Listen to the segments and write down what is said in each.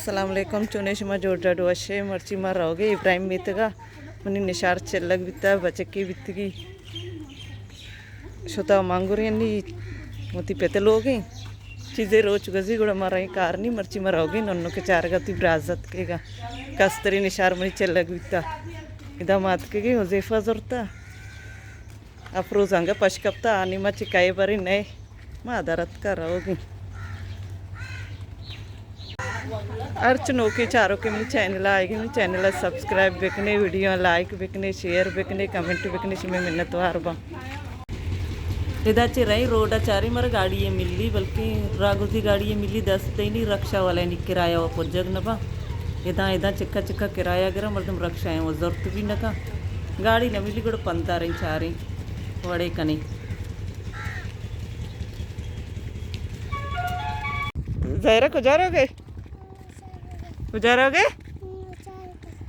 السلام علیکم، چونے شما؟ جوڑ ڈاڈ وشے؟ مرچی ما روگے ابراہیم میتگا، منی نشار چلگ بیتا، بچکی بیتگی، شتا مانگورینی وتی پت لوگیں چیزے روچ گزی، گڑا ما رئیں کار نی، مرچی ما روگے ننو کے چارگا تی برازت کے گا، کستری نشار منی چلگ بیتا، ادا مات کے گے حذیفہ زرتا۔ افروز انگہ پش کپتا، آنی ما چہ کئے برے نئے، ما در اتکا روگیں۔ ہرچ نوکیں چاروکے منی چینل آئیگی، منی چینل سبسکرائب بکنے، ویڈیو لائک بکنے، شیئر بکنے، کمنٹ بکنے، شمے منتوار باں۔ ادا چہ رئیں روڈا چاریں مر گاڑی ملی، بلکیں راگوزی گاڑی ملی، دست دینی رکشہ والے نی کرایہ و پجگ نبا۔ ادا، ادا چکا چکا کرایہ گرا، مردم رکشہ ہیں وہ زرت بھی نکا۔ گاڑی نہ ملی، گڑ پنداریں چاریں۔ وڑے کنے۔ زہرہ کجا روگے؟ کجا روگے؟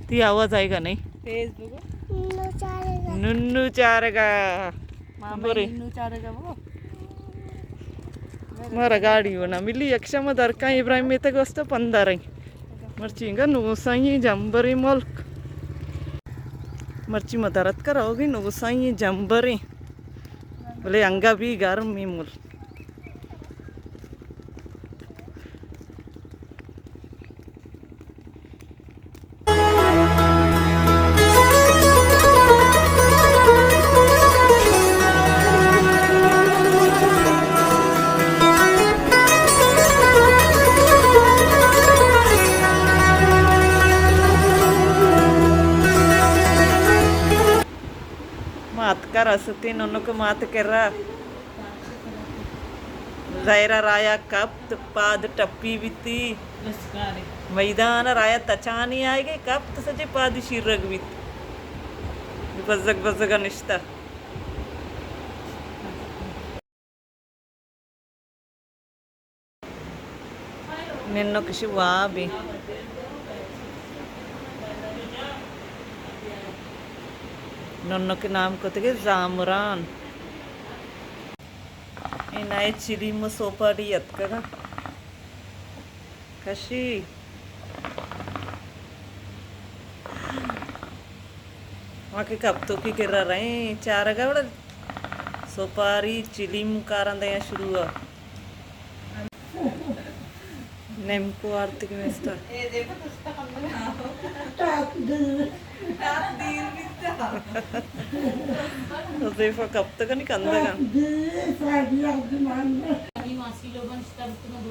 تی آواز آئیگا نہیں۔ تیز بگو۔ ننو چارگا۔ ماما برے۔ ننو چارگا بگو۔ مارا گاڑی ونا ملی، یک شما درکاں ابراہیم میتگ واسطہ پنداریں۔ مرچی انگا نوسائیں جمبریں ملک۔ مرچی ما در اتکا روگی نوسائیں جمبریں۔ بلے انگا بھی گرمیں ملک۔ مات کر استیں، ننک مات کرا۔ زہرا رایا کپت، پاد ٹپی بیتی۔ میدان رایا تچانی آئیگے، کپت سجے پاد شیرگ بیت۔ بزگ بزگ نشتہ۔ ننک شی وابی۔ ننک نام کتگے زامران۔ اے نئے چلیم و سوپاڑی اتکگا۔ کشی۔ ما کہ کپتوکی کرا رئیں، چارگا وڑا سوپاری، چلیم کاراں دیاں شروع۔ نیمکو آرتگی مستر۔ حذیفہ کپتگنی کندگا۔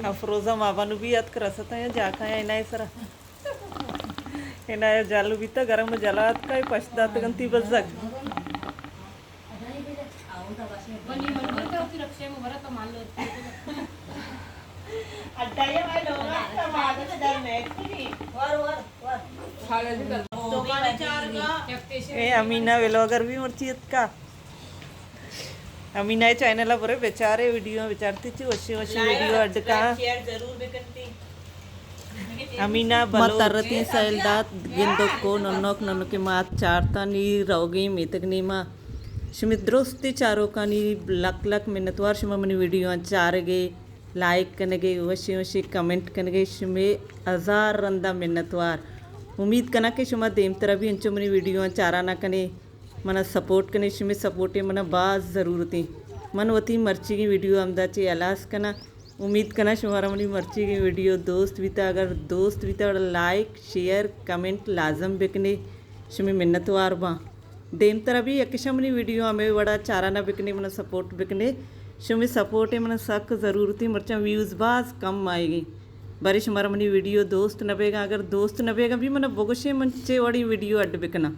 افروزہ مابانو بھی اتک رستہ یا جاکا یا انائے سرا۔ انائے جالو بیتا گرم جلا اتکا پشت داتگنتی بزگ۔ اے امینہ ویلوگر بھی مرچی اتکا۔ امینہ چینل برے بچارے ویڈیو بچارتی چی وشی وشی ویڈیو اڈ کا۔ امینہ بلوچ۔ ما ترتیں سیل دات گندوک کو ننوک ننوک مات چارتا نی روگیں میتگ نیما۔ شمی درستی چاروکانی لک لک منتوار، شما منی ویڈیو چارگے، لائک کنگے، وشی وشی کمنٹ کنگے، شمی ہزار رندا منتوار۔ امید کناں کہ شما دیمترا بھی انچو منی ویڈیو چارانا کنے، منا سپورٹ کنے، شمی سپورٹے منا باز ضرورتیں۔ من وتی مرچیگیں ویڈیو ہمدا چے ہلاس کناں۔ امید کناں شمارا منی مرچیگیں ویڈیو دوست بیتا۔ اگر دوست بیتا گڑا لائک، شیئر، کمنٹ لازم بکنے۔ شمی منتوار باں۔ دیمترا بھی یکشاں منی ویڈیو ہمے وڑا چارا نہ بکنے، منا سپورٹ بکنے۔ شمی سپورٹے منا سک ضرورتیں، مرچاں ویوز باز کم آئیگیں۔ بارے شمارا منی ویڈیو دوست نہ بیگا، اگر دوست نہ بیگا بھی منا بگوشے من چے وڑی ویڈیو اڈ بکناں۔